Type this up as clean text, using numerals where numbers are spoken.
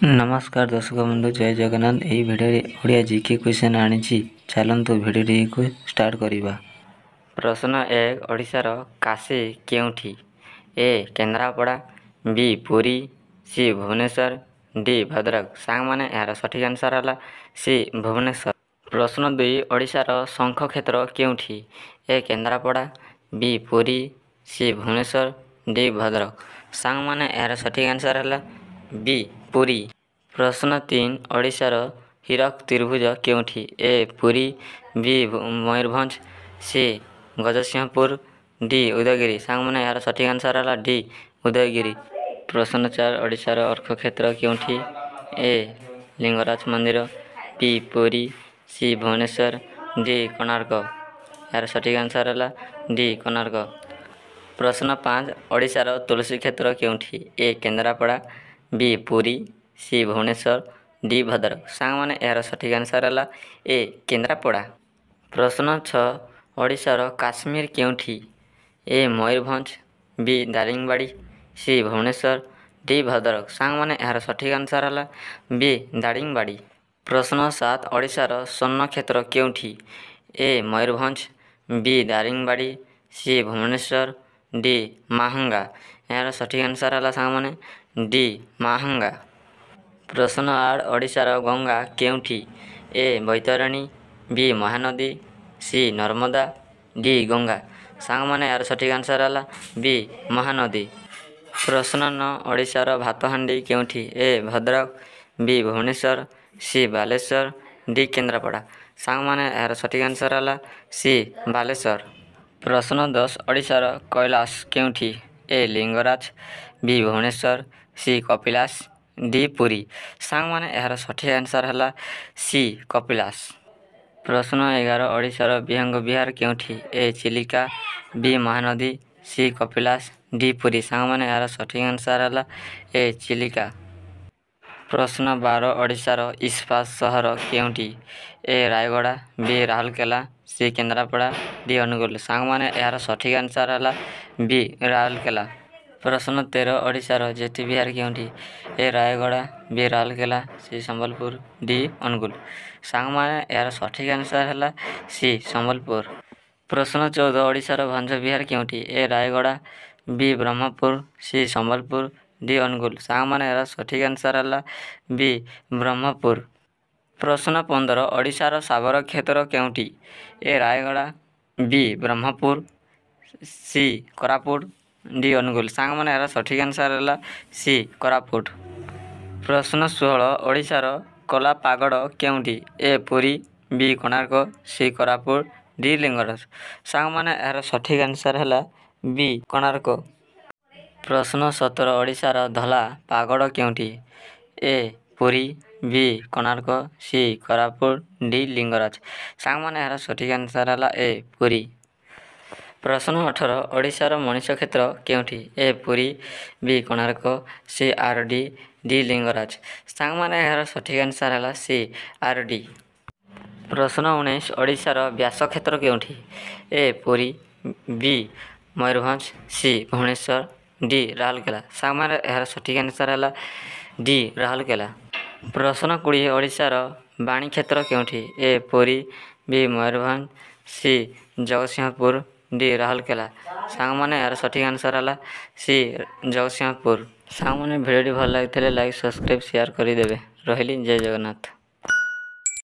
ନମସ୍କାର ଦର୍ଶକ ବନ୍ଧୁ, ଜୟ ଜଗନ୍ନାଥ। ଏହି ଭିଡ଼ିଓରେ ଓଡ଼ିଆ ଜିକେ କ୍ୱେଶ୍ଚନ୍ ଆଣିଛି। ଚାଲନ୍ତୁ ଭିଡ଼ିଓଟିକୁ ଷ୍ଟାର୍ଟ କରିବା। ପ୍ରଶ୍ନ 1, ଓଡ଼ିଶାର କାଶୀ କେଉଁଠି? ଏ କେନ୍ଦ୍ରାପଡ଼ା, ବି ପୁରୀ, ସି ଭୁବନେଶ୍ୱର, ଡି ଭଦ୍ରକ। ସାଙ୍ଗମାନେ, ଏହାର ସଠିକ୍ ଆନ୍ସର୍ ହେଲା ସି ଭୁବନେଶ୍ୱର। ପ୍ରଶ୍ନ 2, ଓଡ଼ିଶାର ଶଙ୍ଖ କ୍ଷେତ୍ର କେଉଁଠି? ଏ କେନ୍ଦ୍ରାପଡ଼ା, ବି ପୁରୀ, ସି ଭୁବନେଶ୍ୱର, ଡି ଭଦ୍ରକ। ସାଙ୍ଗମାନେ, ଏହାର ସଠିକ୍ ଆନ୍ସର୍ ହେଲା ବି ପୁରୀ। ପ୍ରଶ୍ନ 3, ଓଡ଼ିଶାର ହୀରକ ତ୍ରିଭୁଜ କେଉଁଠି? ଏ ପୁରୀ, ବି ମୟୂରଭଞ୍ଜ, ସି ଗଜସିଂହପୁର, ଡି ଉଦୟଗିରି। ସାଙ୍ଗମାନେ, ଏହାର ସଠିକ୍ ଆନ୍ସର୍ ହେଲା ଡି ଉଦୟଗିରି। ପ୍ରଶ୍ନ 4, ଓଡ଼ିଶାର ଅର୍କକ୍ଷେତ୍ର କେଉଁଠି? ଏ ଲିଙ୍ଗରାଜ ମନ୍ଦିର, ବି ପୁରୀ, ସି ଭୁବନେଶ୍ୱର, ଡି କୋଣାର୍କ। ଏହାର ସଠିକ୍ ଆନ୍ସର୍ ହେଲା ଡି କୋଣାର୍କ। ପ୍ରଶ୍ନ 5, ଓଡ଼ିଶାର ତୁଳସୀ କ୍ଷେତ୍ର କେଉଁଠି? ଏ କେନ୍ଦ୍ରାପଡ଼ା, ବି ପୁରୀ, ସି ଭୁବନେଶ୍ୱର, ଡି ଭଦ୍ରକ। ସାଙ୍ଗମାନେ, ଏହାର ସଠିକ୍ ଆନ୍ସର୍ ହେଲା ଏ କେନ୍ଦ୍ରାପଡ଼ା। ପ୍ରଶ୍ନ 6, ଓଡ଼ିଶାର କାଶ୍ମୀର କେଉଁଠି? ଏ ମୟୂରଭଞ୍ଜ, ବି ଦାରିଙ୍ଗବାଡ଼ି, ସି ଭୁବନେଶ୍ୱର, ଡି ଭଦ୍ରକ। ସାଙ୍ଗମାନେ, ଏହାର ସଠିକ୍ ଆନ୍ସର୍ ହେଲା ବି ଦାରିଙ୍ଗବାଡ଼ି। ପ୍ରଶ୍ନ 7, ଓଡ଼ିଶାର ସ୍ୱର୍ଣ୍ଣକ୍ଷେତ୍ର କେଉଁଠି? ଏ ମୟୂରଭଞ୍ଜ, ବି ଦାରିଙ୍ଗବାଡ଼ି, ସି ଭୁବନେଶ୍ୱର, ଡି ମାହାଙ୍ଗା। ଏହାର ସଠିକ୍ ଆନ୍ସର୍ ହେଲା ସାଙ୍ଗମାନେ ଡି ମାହାଙ୍ଗା। ପ୍ରଶ୍ନ 8, ଓଡ଼ିଶାର ଗଙ୍ଗା କେଉଁଠି? ଏ ବୈତରଣୀ, ବି ମହାନଦୀ, ସି ନର୍ମଦା, ଡି ଗଙ୍ଗା। ସାଙ୍ଗମାନେ, ଏହାର ସଠିକ୍ ଆନ୍ସର୍ ହେଲା ବି ମହାନଦୀ। ପ୍ରଶ୍ନ 9, ଓଡ଼ିଶାର ଭାତହାଣ୍ଡି କେଉଁଠି? ଏ ଭଦ୍ରକ, ବି ଭୁବନେଶ୍ୱର, ସି ବାଲେଶ୍ୱର, ଡି କେନ୍ଦ୍ରାପଡ଼ା। ସାଙ୍ଗମାନେ, ଏହାର ସଠିକ୍ ଆନ୍ସର୍ ହେଲା ସି ବାଲେଶ୍ୱର। ପ୍ରଶ୍ନ 10, ଓଡ଼ିଶାର କୈଳାସ କେଉଁଠି? ଏ ଲିଙ୍ଗରାଜ, ବି ଭୁବନେଶ୍ୱର, ସି କପିଳାସ, ଡି ପୁରୀ। ସାଙ୍ଗମାନେ, ଏହାର ସଠିକ୍ ଆନ୍ସର୍ ହେଲା ସି କପିଳାସ। ପ୍ରଶ୍ନ 11, ଓଡ଼ିଶାର ବିହଙ୍ଗ ବିହାର କେଉଁଠି? ଏ ଚିଲିକା, ବି ମହାନଦୀ, ସି କପିଳାସ, ଡି ପୁରୀ। ସାଙ୍ଗମାନେ, ଏହାର ସଠିକ୍ ଆନ୍ସର୍ ହେଲା ଏ ଚିଲିକା। ପ୍ରଶ୍ନ 12, ଓଡ଼ିଶାର ଇସ୍ପାତ ସହର କେଉଁଠି? ଏ ରାୟଗଡ଼ା, ବି ରାଉରକେଲା, ସି କେନ୍ଦ୍ରାପଡ଼ା, ଡି ଅନୁଗୁଳ। ସାଙ୍ଗମାନେ, ଏହାର ସଠିକ୍ ଆନ୍ସର୍ ହେଲା ବି ରାଉରକେଲା। ପ୍ରଶ୍ନ 13, ଓଡ଼ିଶାର ଜ୍ୟୋତି ବିହାର କେଉଁଠି? ଏ ରାୟଗଡ଼ା, ବି ରାଉରକେଲା, ସି ସମ୍ବଲପୁର, ଡି ଅନୁଗୁଳ। ସାଙ୍ଗମାନେ, ଏହାର ସଠିକ୍ ଆନ୍ସର୍ ହେଲା ସି ସମ୍ବଲପୁର। ପ୍ରଶ୍ନ 14, ଓଡ଼ିଶାର ଭଞ୍ଜ ବିହାର କେଉଁଠି? ଏ ରାୟଗଡ଼ା, ବି ବ୍ରହ୍ମପୁର, ସି ସମ୍ବଲପୁର, ଡି ଅନୁଗୁଳ। ସାଙ୍ଗମାନେ, ଏହାର ସଠିକ୍ ଆନ୍ସର୍ ହେଲା ବି ବ୍ରହ୍ମପୁର। ପ୍ରଶ୍ନ 15, ଓଡ଼ିଶାର ଶାବର କ୍ଷେତ୍ର କେଉଁଠି? ଏ ରାୟଗଡ଼ା, ବି ବ୍ରହ୍ମପୁର, ସି କୋରାପୁଟ, ଡି ଅନୁଗୁଳ। ସାଙ୍ଗମାନେ, ଏହାର ସଠିକ୍ ଆନ୍ସର୍ ହେଲା ସି କୋରାପୁଟ। ପ୍ରଶ୍ନ 16, ଓଡ଼ିଶାର କଳାପାଗଡ଼ କେଉଁଠି? ଏ ପୁରୀ, ବି କୋଣାର୍କ, ସି କୋରାପୁଟ, ଡି ଲିଙ୍ଗରାଜ। ସାଙ୍ଗମାନେ, ଏହାର ସଠିକ୍ ଆନ୍ସର୍ ହେଲା ବି କୋଣାର୍କ। ପ୍ରଶ୍ନ 17, ଓଡ଼ିଶାର ଧଳା ପାଗଡ଼ କେଉଁଠି? ଏ ପୁରୀ, ବି କୋଣାର୍କ, ସି କୋରାପୁଟ, ଡି ଲିଙ୍ଗରାଜ। ସାଙ୍ଗମାନେ, ଏହାର ସଠିକ୍ ଆନ୍ସର୍ ହେଲା ଏ ପୁରୀ। ପ୍ରଶ୍ନ 18, ଓଡ଼ିଶାର ମଣିଷ କ୍ଷେତ୍ର କେଉଁଠି? ଏ ପୁରୀ, ବି କୋଣାର୍କ, ସି ଆରଡ଼ି, ଡି ଲିଙ୍ଗରାଜ। ସାଙ୍ଗମାନେ, ଏହାର ସଠିକ୍ ଆନ୍ସର୍ ହେଲା ସି ଆରଡ଼ି। ପ୍ରଶ୍ନ 19, ଓଡ଼ିଶାର ବ୍ୟାସ କ୍ଷେତ୍ର କେଉଁଠି? ଏ ପୁରୀ, ବି ମୟୂରଭଞ୍ଜ, ସି ଭୁବନେଶ୍ୱର, ଡି ରାଉରକେଲା। ସାଙ୍ଗମାନେ, ଏହାର ସଠିକ୍ ଆନ୍ସର୍ ହେଲା ଡି ରାଉରକେଲା। ପ୍ରଶ୍ନ 20, ଓଡ଼ିଶାର ବାଣୀ କ୍ଷେତ୍ର କେଉଁଠି? ଏ ପୁରୀ, ବି ମୟୂରଭଞ୍ଜ, ସି ଜଗତସିଂହପୁର, ଡି ରାଉରକେଲା। ସାଙ୍ଗମାନେ, ଏହାର ସଠିକ୍ ଆନ୍ସର୍ ହେଲା ସି ଜଗତସିଂହପୁର। ସାଙ୍ଗମାନେ, ଭିଡ଼ିଓଟି ଭଲ ଲାଗିଥିଲେ ଲାଇକ୍, ସବସ୍କ୍ରାଇବ୍, ସେୟାର କରିଦେବେ। ରହିଲି, ଜୟ ଜଗନ୍ନାଥ।